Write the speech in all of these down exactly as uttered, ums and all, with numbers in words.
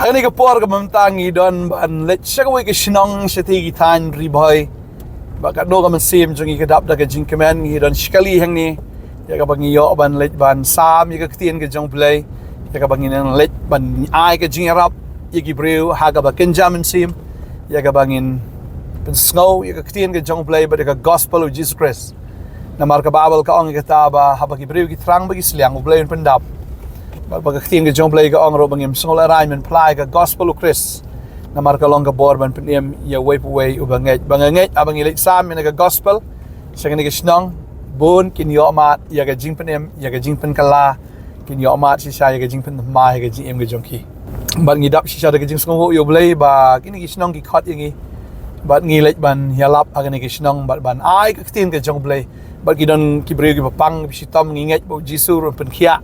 Ha kane ka por ka mynta ngi don ban leit sha kawei ka shnong shatei ki thaiñ Ri Bhoi. Bad katno ka mynsiem jong ngi ka dap da ka jingkmen, ngi don shi kali hangne. Ïa kaba ngi ïoh ban leit ban sam ïa ka ktien ka jong U Blei. Ïa kaba ngin leit ban ai ka jingïarap ïa ki briew ha kaba kynja mynsiem. Ïa kaba ngin pynsngew ïa ka ktien ka jong U Blei bad ïa ka gospel u Jisu Khrist. Namar ka Baibl ka ong ïa kata ba haba ki briew ki thrang bad ki sliang, U Blei un pyndap. Bad ba ka ktien ka jong U Blei ka ong ruh ba ngim sngew lehrain ban phla ïa ka gospel u Khrist. Namar ka long ka bor ban pynim ïa uwei pa uwei uba ngeit. Ba nga ngeit haba ngi leit sam ïa ka gospel sha kane ka shnong, bun kin ïoh mad ïa ka jingpynim, ïa ka jingpynkylla, kin ïoh mad shisha ïa ka jingpynthame ïa ka jingim ka jong ki. Bad ngi dap shisha da ka jingsngewbha ïa U Blei ba kine ki shnong ki khot ïa ngi. Bad ngi leit ban ïalap ha kane ki shnong bad ban ai ka ktien ka jong U Blei. Bad ki don ki briew kiba pang kiba shitom, ngi ngeit ba u Jisu ruh un pynkhiah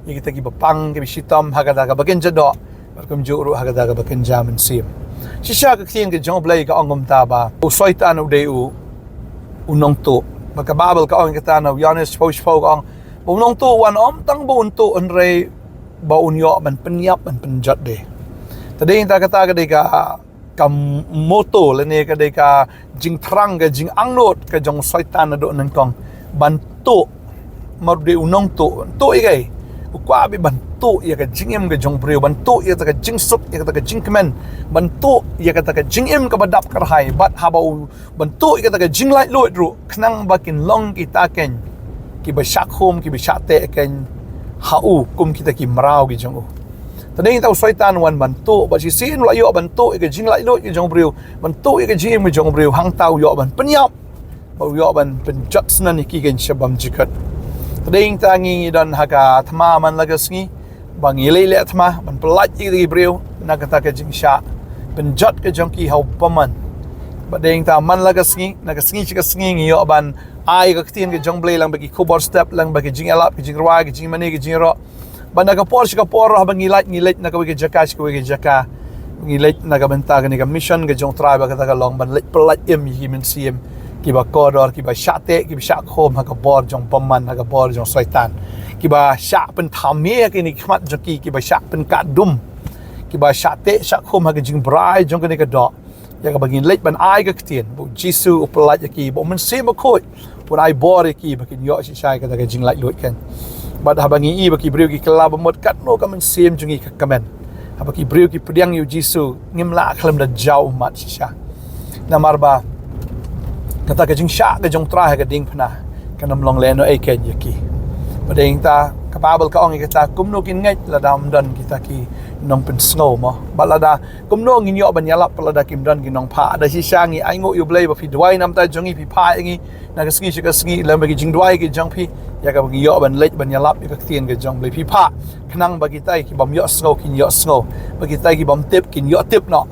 ïa kita kiba pang kiba shitom ha kata kaba kynja doh. Bad kumjuh ruh ha kata kaba kynja mynsiem. Shisha ka ktien ka jong U Blei ka ong kumta ba u Soitan u dei u u nongtuh. Bad ka Baibl ka ong kata na u Ïoannis shiphew shiphew ka ong ba u nongtuh u wan ym tang ba un tuh hynrei ba un ïoh ban pynïap ban pynjot de. Te dei nangta kata ka dei ka, ka motto lane ka dei ka jingthrang, ka jingangnud ka jong u Soitan naduh nyngkong ban tuh. Namar u dei u nongtuh, tuh ïa kaei? U kwah beit ban tuh ïa ka jingim ka jong u briew, ban tuh ïa kata ka jingsuk, ïa kata ka jingkmen, ban tuh ïa kata ka jingim kaba dap kyrhai. Bad haba u ban tuh ïa kata ka jinglaitluid ruh, khnang ba kin long kita keiñ kiba shah khum, kiba shah teh keiñ ha u kum kita ki mraw ki jong u. Te dei nangta u Soitan u wan ban tuh, bad shisien u la ïoh ban tuh ïa ka jinglaitluid ka jong u briew, ban tuh ïa ka jingim ka jong u briew, hangta u ïoh ban pynïap, bad u ïoh ban pynjot shen ïa ki keiñ sha bymjukut. Te dei nangta ngi don ha ka thma man la ka sngi, ba ngi leit leh thma ban pyllait ïa ki briew na kata ka jingshah pynjot ka jong ki ha u bymman. Bad dei nangta man la ka sngi, na ka sngi sha ka sngi ngi ïoh ban ai ka ktien ka jong U Blei lyngba ki khubor step, lyngba ki jingïalap, ki jingrwai, ki jingmane, ki jingïaroh. Bad na ka por sha ka por ruh haba ngi leit, ngi leit na kawei ka jaka sha kawei ka jaka. Ngi leit na ka bynta kane ka mission ka jong U Trai ba kata ka long ban leit pyllait im ïa ki mynsiem kiba kordor, kiba shah teh, kiba shah khum ha ka bor jong u bymman, ha ka bor jong u Soitan. Kiba shah pynthame ha kine ki khmat jong ki, kiba shah pynkah dum, kiba shah teh shah khum ha ka jingbrai jong kane ka doh. Ïa kaba ngin leit ban ai ka ktien ba u Jisu u pyllait ïa ki, ba u Mynsiem Bakhuid un ai bor ïa ki ba kin ïoh shisha ïa kata ka jinglaitluid keiñ. Bad haba ngi i ba ki briew ki kylla ba mut, katno ka mynsiem jong ngi ka kmen. Haba ki briew ki pdiang ïa u Jisu, ngim lah khlem da jaw ummat shisha. Namar ba kata ka jingshah ka jong U Trai ha ka diengphna kan ym long lehnohei keiñ ïa ki. Bad dei nangta ka Baibl ka ong ïa kata, kumno kin ngeit lada ym don kita ki nongpynsngew mo. Bad lada kumno ngin ïoh ban ïalap lada kim don ki nongphah? Da shisha ngi ainguh ïa U Blei ba phi duwai na ka bynta jong ngi, phi phah ïa ngi na ka sngi sha ka sngi lyngba ki jingduwai ki jong phi, ïa kaba ngi ïoh ban leit ban ïalap ïa ka ktien ka jong U Blei. Phi phah khnang ba kita ki bym ïohsngew kin ïohsngew, ba kita ki bym tip kin ïoh tip noh,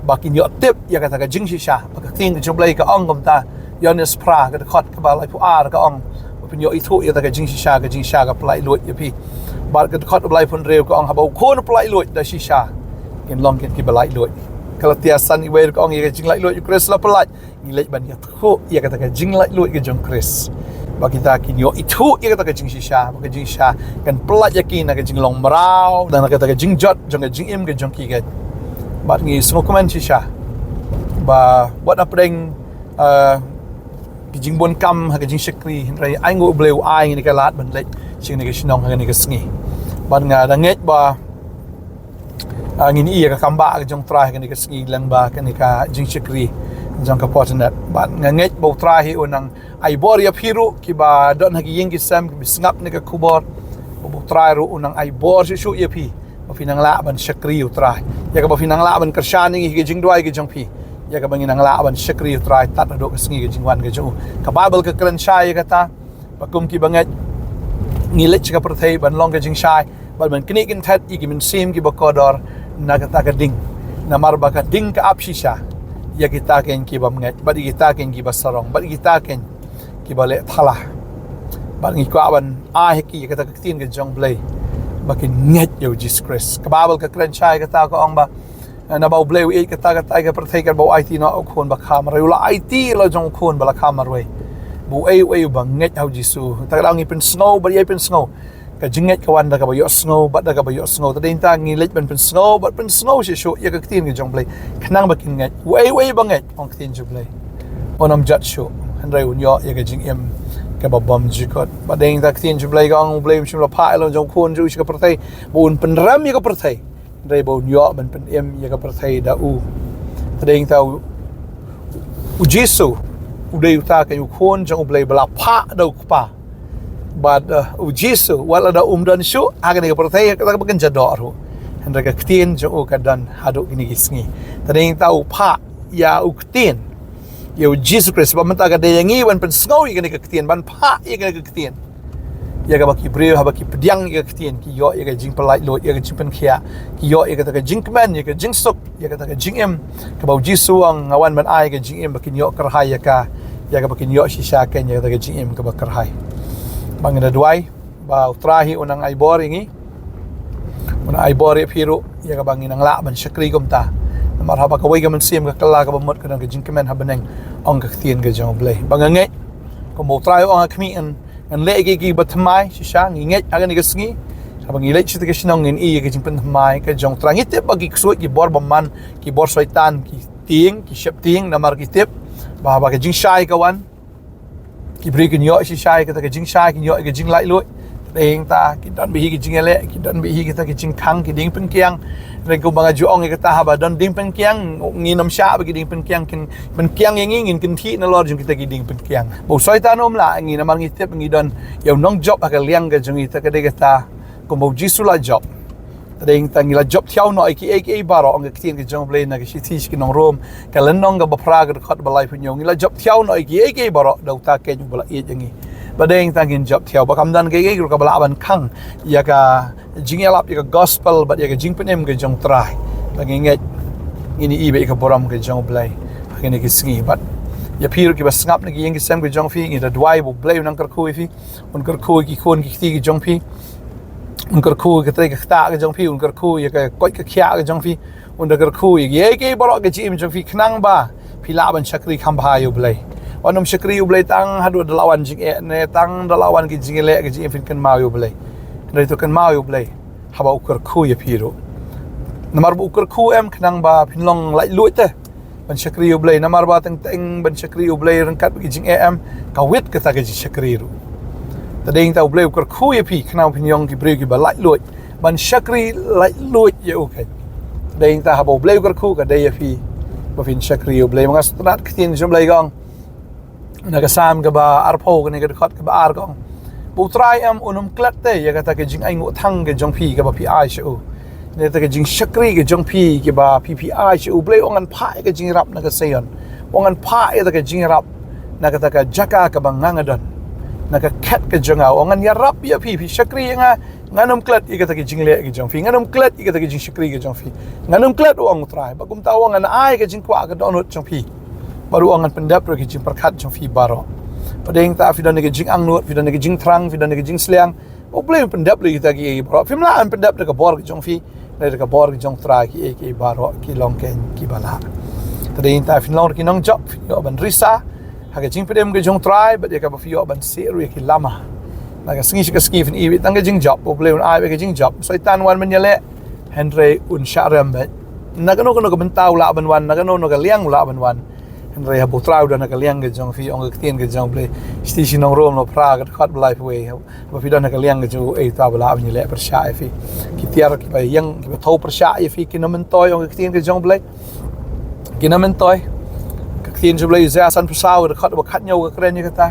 ba kin ïoh tip ïa kata ka jingshisha. Ba ka ktien ka jong U Blei ka ong kumta, Ïoannis phra ka dkhot kaba laiphew ar ka ong ba phin ïoh ithuh ïa kata ka jingshisha, ka jingshisha ka pyllait luid ïa phi. Bad ka dkhot kaba laiphew hynriew ka ong, haba u Khun u pyllait luid, da shisha kin long keiñ kiba laitluid. Galatia san, wei ka ong, ïa ka jinglaitluid u Khrist la pyllait, ngi leit ban ïathuh ïa kata ka jinglaitluid ka jong u Khrist. Ba kita kin ïoh ithuh ïa kata ka jingshisha, ba ka jingshisha kan pyllait ïa ki na ka jinglong mraw, na kata ka jingjot jong ka jingim ka jong ki keiñ. Bad ngi sngewkmen shisha ba wat hapdeng, ah, ki jingbun kam ha ka jingshakri, hynrei ainguh U Blei u ai ngi ïa ka lad ban leit sha kane ka shnong ha kane ka sngi. Bad nga da ngeit ba ah, ngin ïoh ïa ka kam ba ka jong U Trai ha kane ka sngi lyngba kane ka jingshakri jong ka fortnight. Bad nga ngeit ba U Trai hi un nang ai bor ïa phi ruh kiba don ha ki ïing ki sem, kiba sngap ïa kane ka khubor. Ba U Trai ruh un nang ai bor shuh shuh ïa phi ba phin nang lah ban shakri U Trai, ïa kaba phin nang lah ban kyrshan ïa ngi ha ki jingduwai ki jong phi, ïa kaba ngin nang lah ban shakri U Trai tad haduh ka sngi ka jingwan ka jong u. Ka Baibl ka kren shai ïa kata. Ba kum kiba ngeit, ngi leit sha ka pyrthei ban long ka jingshai bad ban knieh kynthet ïa ki mynsiem kiba kordor na kata ka ding. Namar ba ka ding ka ap shisha ïa kita keiñ ki bym ngeit, bad ïa kita keiñ kiba sarong, bad ïa kita keiñ kiba leh thala. Bad ngi kwah ban ai ha ki ïa kata ka ktien ka jong U Blei ba kin ngeit ïa u Jisu Khrist. Ka Baibl ka kren shai kata, ka ong ba, eh, naba U Blei u ïeit kata kata ïa ka pyrthei, katba u aiti noh u Khun ba kha marwei. U la aiti la jong u Khun ba la kha marwei, ba uei uei uba ngeit ha u Jisu. Kata ka daw ngi pynsngew bad ïai pynsngew Ka jingngeit ka wan da kaba ïohsngew bad da kaba ïohsngew. Te dei nangta ngi leit ban pynsngew bad pynsngew shuh shuh ïa ka ktien ka jong U Blei. Khnang ba kin ngeit. Uei uei ba ngeit, ong ka ktien jong U Blei, un ym jot shuh, hynrei un ïoh ïa ka jingim kaba bymjukut. Bad dei nangta ka ktien jong U Blei ka ong, U Blei um shym la phah ïa la u jong u khun jong u sha ka pyrthei ba un pynrem ïa ka pyrthei, hynrei ba un ïoh ban pynim ïa ka pyrthei da u. Te dei nangta u, u Jisu u dei uta ka u khun jong U Blei ba la phah da u Kpa. Bad, uh, u Jisu wat lada um don shuh ha kane ka pyrthei, ha kata kaba kynja doh ruh, hynrei ka ktien jong u ka don haduh kine ki sngi. Te dei nangta u phah ïa u ktien, ïa u Jisu Khrist, ba mynta ka dei ïa ngi ban pynsngew ïa kane ka ktien, ban phah ïa kane ka ktien, ïa kaba ki briew haba ki pdiang ïa ka ktien ki ïoh ïa ka jingpyllaitluid, ïa ka jingpynkhiah, ki ïoh ïa kata ka jingkmen, ïa ka jingsuk, ïa kata ka jingim kaba u Jisu u ong, nga wan ban ai ka jingim ba kin ïoh kyrhai ïa ka, ïa kaba kin ïoh shisha keiñ ïa kata ka jingim kaba kyrhai. Ba ngin da duwai ba U Trai hi un nang ai bor ïa ngi, un nang ai bor ïa phi ruh ïa kaba ngin nang lah ban shakri kumta. Namar haba kawei ka mynsiem ka kylla, kaba mut ka don ka jingkmen ha bneng, ong ka ktien ka jong U Blei. Ba nga ngeit kumba U Trai u ong ha khmih, ngan leh ïa ki, ki bathymmai shisha. Ngi ngeit ha kane ka sngi haba ngi leit sha kata ka shnong ngin ïohi ïa ka jingpynthymmai ka jong U Trai. Ngi tip ba ki ksuid, ki bor bymman, ki bor soitan ki tieng, ki sheptieng, namar ki tip ba haba ka jingshai ka wan, ki briew kin ïoh shisha ïa kata ka jingshai, kin ïoh ïa ka jinglaitluid. Te dei nangta ki don beit hi ki jingïaleh, ki don beit hi kita ki jingkhang, ki diengpyngkiang. Hynrei kumba nga ju ong ïa kata, haba don diengpyngkiang, ngin ym shah ba ki diengpyngkiang kin pynkiang ïa ngi, ngin kynthih nalor jong kita ki diengpyngkiang. Ba u soitan um lah ïa ngi, namar ngi tip ngi don ïa u nongjop ha ka liang ka jong ngi. Te ka dei kata kumba u Jisu la jop. Te dei nangta ngi la jop thiaw noh ïa kiei kiei baroh, ong ka ktien ka jong U Blei na ka shithi sha ki nong Rom, ka lynnong kaba phra, ka dkhot ba laiphew hynñiew. Ngi la jop thiaw noh ïa kiei kiei baroh da uta keiñ uba la ïeit ïa ngi. Ba dei nangta ngin jop thiaw, ba kam don kaei kaei ruh kaba lah ban khang ïa ka jingïalap, ïa ka gospel bad ïa ka jingpynim ka jong U Trai. Ba ngi ngeit ngin ïohi beit ïa ka burom ka jong U Blei ha kine ki sngi. Bad ïa phi ruh kiba sngap na ki ïing ki sem ka jong phi, ngi da duwai ba U Blei un nang kyrkhu ïa phi, un kyrkhu ïa ki khun ki kti ki jong phi, un kyrkhu ïa ka trei ka ktah ka jong phi, un kyrkhu ïa ka koit ka khiah ka jong phi, un da kyrkhu ïa kiei kiei baroh ka jingim jong phi, khnang ba phi lah ban shakri kham bha ïa U Blei. Wat nym shakri ïa U Blei tang haduh da la wan jingeh, ne tang da la wan ki jingïaleh ka jingim, phin kynmaw ïa U Blei. Hynrei to kynmaw ïa U Blei haba u kyrkhu ïa phi ruh. Namar ba u kyrkhu em khnang ba phin long laitluid te ban shakri ïa U Blei. Namar ba teng teng ban shakri ïa U Blei ryngkat bad ki jingeh em, ka wit kata ka jingshakri ruh. Te dei nangta U Blei u kyrkhu ïa phi khnang ba phin long ki briew kiba laitluid ban shakri laitluid ïa u keiñ. Te dei nangta haba U Blei u kyrkhu, ka dei ïa phi ba phin shakri ïa U Blei. Ma nga sngewtynnat ka ktien jong U Blei ka ong na ka Salm kaba arphew, kane ka dkhot kaba ar, ka ong ba U Trai em un ym klet te ïa kata ka jingainguh thang ka jong phi kaba phi ai sha u. Ïa kata ka jingshakri ka jong phi kaba phi, phi ai sha U Blei. U ong ngan phah ïa ka jingïarap na ka Seion. U ong ngan phah ïa kata ka jingïarap na kata ka jaka kaba nga nga don, na ka khet ka jong nga. U ong ngan ïarap ïa phi, phi shakri ïa nga, ngan ym klet ïa kata ka jingleh ka jong phi, ngan ym klet ïa kata ka jingshakri ka jong phi, ngan ym klet, u ong U Trai. Bad kumta u ong ngan ai ka jingkwah ka dohnud jong phi. Bad u ong ngan pyndep ruh ïa ka jingpyrkhat jong phi baroh. Bad dei nangta phi don ïa ka jingangnud, phi don ïa ka jingthrang, phi don ïa ka jingsliang, U Blei un pyndep ruh ïa kita kiei baroh. Phim lah ban pyndep da ka bor ka jong phi, hynrei da ka bor ka jong U Trai kiei kiei baroh ki long keiñ kiba lah. Te dei nangta phin long ruh ki nongjop, phin ïoh ban risa ha ka jingpynim ka jong U Trai, bad ïa kaba phi ïoh ban siew ruh ïa ki lama. Na ka sngi sha ka sngi phin ïohi beit tang ka jingjop, U Blei un ai beit ka jingjop. Soitan wan ban ïaleh, hynrei un shah rem beit. Na kano kano ka bynta u lah ban wan, na kano kano ka liang u lah ban wan, hynrei haba U Trai u don ha ka liang ka jong phi, ong ka ktien ka jong U Blei, shithi sha ki nong Rom lynnong phra, ka dkhot ba laiphew wei, haba phi don ha ka liang ka jong u, uei uta ba lah ban ïaleh pyrshah ïa phi? Ki tiar kiba ïeng, kiba thew pyrshah ïa phi kin ym myntoi, ong ka ktien ka jong U Blei. Kin ym myntoi. Ka ktien jong U Blei, Isaïah sanphew saw, ka dkhot ba khathynñiew ka kren ïa kata,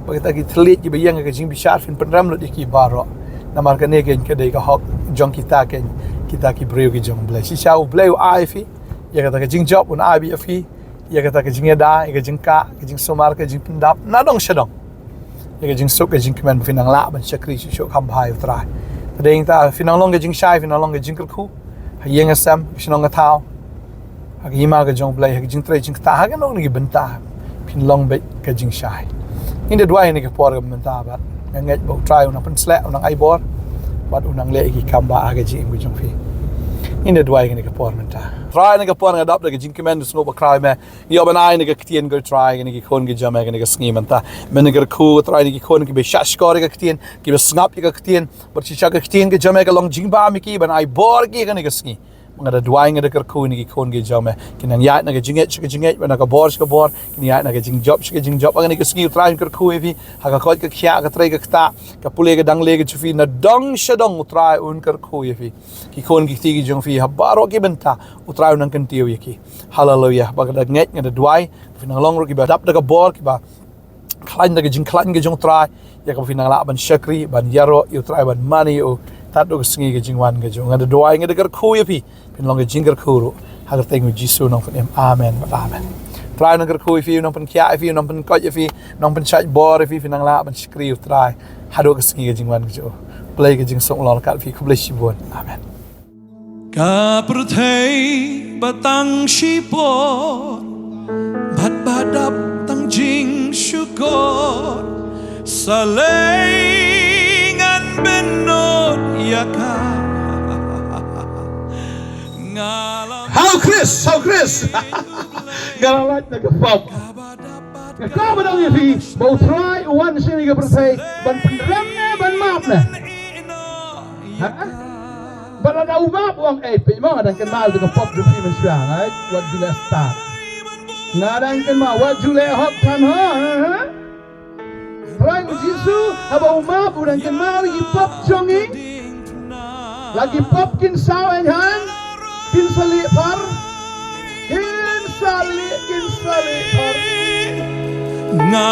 ba kita ki thylliej kiba ïeng ha ka jingbishar phin pynrem lut ïa ki baroh. Namar kane keiñ ka dei ka hok jong kita keiñ, kita ki briew ki jong U Blei. Shisha U Blei u ai ïa phi ïa kata ka jingjop, un ai beit ïa phi ïa kata ka jingïada, ïa ka jingkah, ka jingsumar, ka jingpyndap nadong shadong, ïa ka jingsuk, ka jingkmen, ba phin nang lah ban shakri shuh shuh kham bha ïa U Trai. Te dei nangta phin nang long ka jingshai, phin nang long ka jingkyrkhu ha ïing ha sem, ha shnong ha thaw, ha ka hima ka jong U Blei, ha ka jingtrei jingktah, ha kano kano ki bynta phin long beit ka jingshai. Ngin da duwai ha kane ka por kaba mynta bad nga ngeit ba U Trai un nang pynsleh, un nang ai bor bad un nang leh ïa ki kam ba ha ka jingim ka jong phi. Ngin ïa duwai kane ka por mynta. Trai, kane ka por nga dap da ka jingkmen, sngewbha ba khraw me. Ïa ban ai na ka ktien ko Trai, kane ki khun ki jong me kane ka sngi mynta. Men kyrkhu Trai, kine ki khun kiba shah shkor ïa ka ktien, kiba sngap ïa ka ktien. Bad shisha ka ktien ka jong me ka long jingbam ïa ki, ban ai bor ïa ki kane ka sngi. Nga da duwai, nga da kyrkhu ïa kine ki khun ki jong me. Kin nang ïaid na ka jingngeit sha ka jingngeit, bad na ka bor sha ka bor. Kin ïaid na ka jingjop sha ka jingjop. Kane ka sngi Trai, un kyrkhu ïa phi ha ka koit ka khiah, ka trei ka ktah, ka pule ka dangle ka jong phi, na dong sha dong Trai, un kyrkhu ïa phi. Ki khun ki kti ki jong phi ha baroh ki bynta, U Trai un nang kyntiew ïa ki. Haleluia. Ba nga da ngeit, nga da duwai, phi nang long ruh kiba dap da ka bor, kiba khlaiñ da ka jingkhlaiñ ka jong U Trai, ïa kaba phi nang lah ban shakri, ban ïaroh ïa U Trai, ban mane ïa u tad haduh ka sngi ka jingwan ka jong u. Nga da duwai, nga da kyrkhu ïa phi, phin long ka jingkyrkhu ruh ha ka kyrteng U Jisu Nongpynim. Amen bad amen. Trai nang kyrkhu ïa phi, nang pynkhiah ïa phi, nang pynkoit ïa phi, nang pynshait bor ïa phi, phin nang lah ban shakri U Trai haduh ka sngi ka jingwan ka jong u. Blei ka jingsuk long ryngkat phi. Khublei shibun. Amen. Ka pyrthei ba tang shipor bad ba dap tang jingshukor, sa lei ngan bynnud ïa ka. Nga la How Chris, how Chris. Nga la lait na ka pop. Ka kaba dang ïa phi ba U Trai u wan sha kane ka pyrthei ban pynrem ne ban map ne? Ha? Ba lada u map u ong ei, peit mo, nga dang kynmaw ïa ka pop jong phi mynshuwa, right? Wat ju leh start. Nga dang kynmaw, wat ju leh hok than ho, ha, ha? Trai U Jisu, haba u map u dang kynmaw ïa ki pop jong ngi. La ki pop kin saw ain han, kin sa lieh phar. Kin sa lieh, kin sa lieh phar. Nga